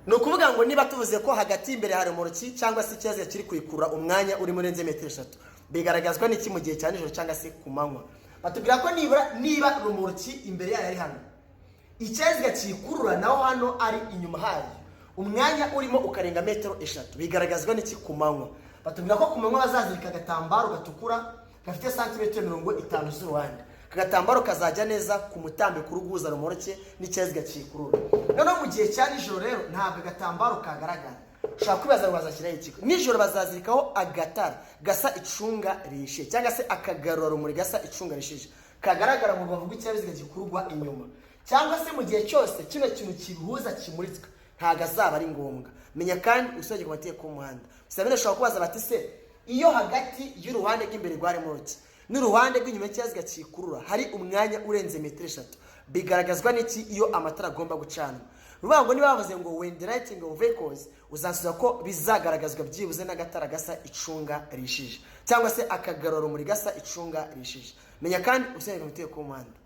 Ni ukuvuga ngo niba tuvuze ko hagati y'imbere hari remoroki cyangwa se ikinyabiziga kiri kuyikurura, umwanya urimo urenze metero 3, bigaragazwa n'iki mu gihe cya nijoro cyangwa se ku manywa? Batubwira ko nibura niba remoroki imbere yayo ari hano, ikinyabiziga kiyikurura naho hano ari inyuma hayo, umwanya urimo ukarenga metero 3, bigaragazwa n'iki ku manywa? Batubwira ko ku manywa bazazirika agatambaro gatukura gafite santimetero 50 z'uruhande. Aka gatambaro kazajya neza ku mutambiko uri guhuza romoroke n'ikinyabiziga kiyikurura. Noneho mu gihe cya nijoro rero ntabwo agatambaro kagaragara. Ushobora kwibaza ngo bazashyiraho iki nijoro? Bazazirikaho agatara gasa icunga rihishije cyangwa se akagarurarumuri gasa icunga rishije kagaragara mu rubavu rw'ikinyabiziga gikururwa inyuma, cyangwa se mu gihe cyose kino kintu kibihuza kimuritswe ntabwo azaba ari ngombwa. Menya kandi usibye ku mategeko y'umuhanda. Gusa ushobora kubaza bati: "Se iyo hagati y'uruhande rw'imbere rwa remoroki n'uruhande rw'inyuma y'ikinyabiziga kikurura hari umwanya urenze metero 3, bigaragazwa n'iki iyo amatara agomba gucanwa?" Ruvuga ngo niba bavuze ngo "when the lighting of vehicles", uzasubiza ko bizagaragazwa byibuze n'agatara gasa icunga rishije cyangwa se akagarurarumuri gasa icunga rishije. Menya kandi usibye ku mategeko y'umuhanda.